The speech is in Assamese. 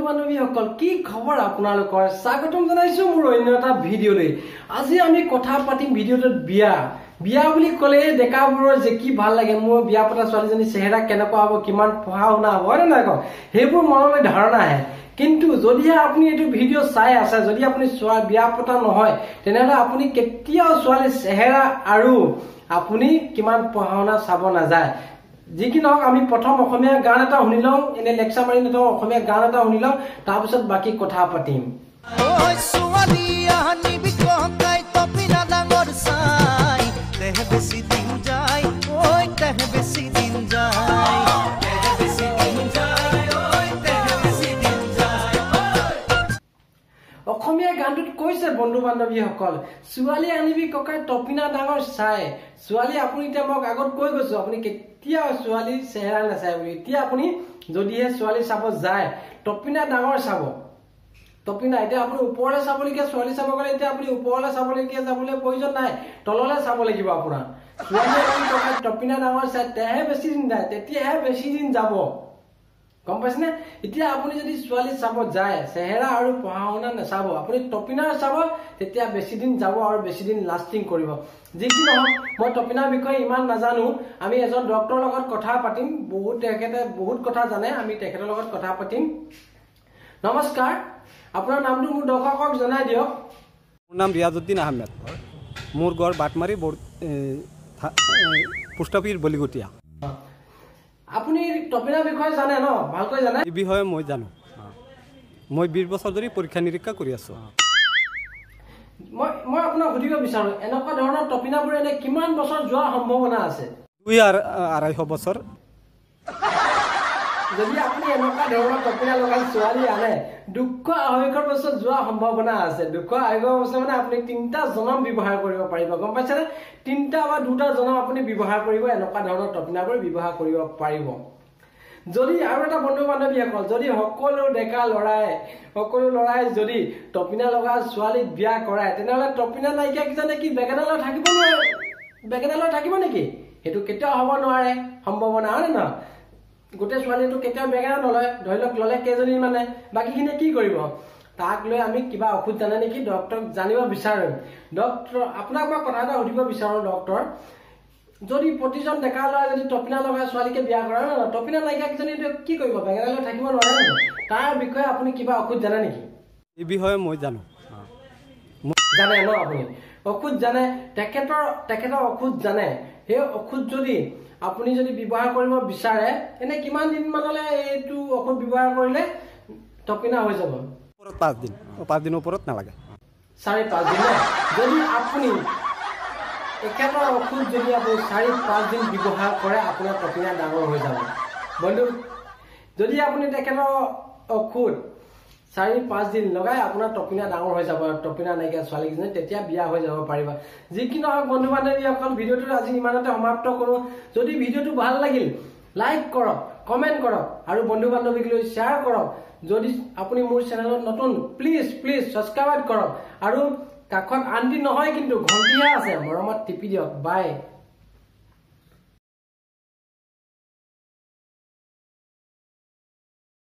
বান্ধৱীসকল, কি খবৰ আপোনালোকৰ? স্বাগতম জনাইছো মোৰ অন্য এটা ভিডিঅ'লৈ। আজি আমি কথা পাতিম ভিডিঅ'টোত বিয়া। বিয়া বুলি ক'লে ডেকাবোৰৰ যে কি ভাল লাগে, মোৰ বিয়া পতা ছোৱালীজনী চেহেৰা কেনেকুৱা হ'ব, কিমান পঢ়া শুনা হ'ব, হয় নে নহয় কওক? সেইবোৰ মনলৈ ধাৰণা আহে। কিন্তু যদিহে আপুনি এইটো ভিডিঅ' চাই আছে, যদি আপুনি বিয়া পতা নহয়, তেনেহ'লে আপুনি কেতিয়াও ছোৱালীৰ চেহেৰা আৰু আপুনি কিমান পঢ়া শুনা চাব নাযায়। যি কি নহওক, আমি প্ৰথম অসমীয়া গান এটা শুনি লওঁ, এনে লেকচাৰ মাৰি নথওঁ, অসমীয়া গান এটা শুনি লওঁ, তাৰপিছত বাকী কথা পাতিম। অসমীয়া গানটোত কৈছে বন্ধু বান্ধৱীসকল, ছোৱালী আনিবি ককাই টপিনা ডাঙৰ চাই। ছোৱালী আপুনি এতিয়া মোক আগত কৈ গৈছো, আপুনি কেতিয়াও ছোৱালী চেহেৰা নাচায় বুলি। এতিয়া আপুনি যদিহে ছোৱালী চাব যায়, টপিনা ডাঙৰ চাব। টপিনা এতিয়া আপুনি ওপৰলৈ চাবলগীয়া, ছোৱালী চাব গ'লে এতিয়া আপুনি ওপৰলৈ চাবলগীয়া যাবলৈ প্ৰয়োজন নাই, তললৈ চাব লাগিব। আপোনাৰ ছোৱালী আপুনি ককাই টপিনা ডাঙৰ চাই, তেহে বেছি দিন যায়, তেতিয়াহে বেছি দিন যাব। গম পাইছেনে? এতিয়া আপুনি যদি ছোৱালী চাব যায়, চেহেৰা আৰু পঢ়া শুনা নাচাব, আপুনি টপিনাৰ চাব, তেতিয়া বেছি দিন যাব আৰু বেছি দিন লাষ্টিং কৰিব। যি কি নহওক, মই টপিনাৰ বিষয়ে ইমান নাজানো। আমি এজন ডক্টৰৰ লগত কথা পাতিম, বহুত তেখেতে বহুত কথা জানে, আমি তেখেতৰ লগত কথা পাতিম। নমস্কাৰ, আপোনাৰ নামটো মোৰ দৰ্শকক জনাই দিয়ক। মোৰ নাম ৰিয়াজুদ্দিন আহমেদ, মোৰ ঘৰ বাটমাৰী পোষ্ট অফিচ বলিগুটীয়া। আপুনি টপিনাৰ বিষয়ে জানে ন? ভালকৈ জানে? এই বিষয়ে মই জানো। মই 20 বছৰ ধৰি পৰীক্ষা নিৰীক্ষা কৰি আছো। মই আপোনাক সুধিব বিচাৰো, এনেকুৱা ধৰণৰ টপিনাবোৰ এনে কিমান বছৰ যোৱাৰ সম্ভাৱনা আছে? 2 আঢ়ৈশ বছৰ। যদি আপুনি এনেকুৱা ধৰণৰ টপিনা লগাই ছোৱালী আনে, 200-250 বছৰ যোৱাৰ সম্ভাৱনা আছে। 200-250 বছৰ মানে আপুনি 3টা জনম ব্যৱহাৰ কৰিব পাৰিব। গম পাইছেনে? 3টা বা 2টা জনম আপুনি ব্যৱহাৰ কৰিব, এনেকুৱা ধৰণৰ টপিনাবোৰ ব্যৱহাৰ কৰিব পাৰিব। যদি আৰু এটা বন্ধু বান্ধৱীসকল, যদি সকলো ডেকা ল'ৰাই, সকলো ল'ৰাই যদি টপিনা লগা ছোৱালীক বিয়া কৰায়, তেনেহ'লে টপিনা নাইকিয়া কিজানি কি বেঙেনা লৈ থাকিব নোৱাৰে? বেঙেনা লৈ থাকিব নেকি? সেইটো কেতিয়াও হ'ব নোৱাৰে, সম্ভাৱনা, হয় নে নহয়? গোটেই ছোৱালীটো কেতিয়াও বেঙেনা নলয়, ধৰি লওক ল'লে কেইজনী মানে, বাকীখিনিয়ে কি কৰিব? তাক লৈ আমি কিবা ঔষধ জানে নেকি ডক্টৰক জানিব বিচাৰিম। ডক্টৰ, আপোনাক মই কথা এটা সুধিব বিচাৰো ডক্টৰ, যদি প্ৰতিজন ডেকা ল'ৰাই যদি টপিনা লগা ছোৱালীকে বিয়া কৰায়, নহয়, টপিনা নাইকিয়া কেইজনী কি কৰিব? বেঙেনা লৈ থাকিব নোৱাৰে জানো? তাৰ বিষয়ে আপুনি কিবা ঔষধ জানে নেকি? এই বিষয়ে মই জানো। জানে ন আপুনি? ঔষধ জানে, তেখেতৰ ঔষধ জানে। সেই ঔষধ যদি আপুনি যদি ব্যৱহাৰ কৰিব বিচাৰে, এনে কিমান দিন মানলৈ এইটো ঔষধ ব্যৱহাৰ কৰিলে টপিনা হৈ যাব? 5 দিন, 5 দিনৰ ওপৰত নালাগে। 4-5 দিন ন? যদি আপুনি এখেতৰ ঔষধ যদি আপুনি 4-5 দিন ব্যৱহাৰ কৰে, আপোনাৰ টপিনা ডাঙৰ হৈ যাব। বন্ধু, যদি আপুনি তেখেতৰ ঔষধ 4-5 দিন লগাই, আপোনাৰ টপিনা ডাঙৰ হৈ যাব, টপিনা নাইকিয়া ছোৱালীকেইজনী তেতিয়া বিয়া হৈ যাব পাৰিব। যি কি নহওক বন্ধু বান্ধৱীসকল, ভিডিঅ'টো আজি ইমানতে সমাপ্ত কৰোঁ। যদি ভিডিঅ'টো ভাল লাগিল, লাইক কৰক, কমেণ্ট কৰক আৰু বন্ধু বান্ধৱীক লৈ শ্বেয়াৰ কৰক। যদি আপুনি মোৰ চেনেলত নতুন, প্লিজ প্লিজ ছাবস্ক্ৰাইব কৰক আৰু কাষত আনটি নহয় কিন্তু ঘণ্টিহে আছে, মৰমত টিপি দিয়ক। বাই।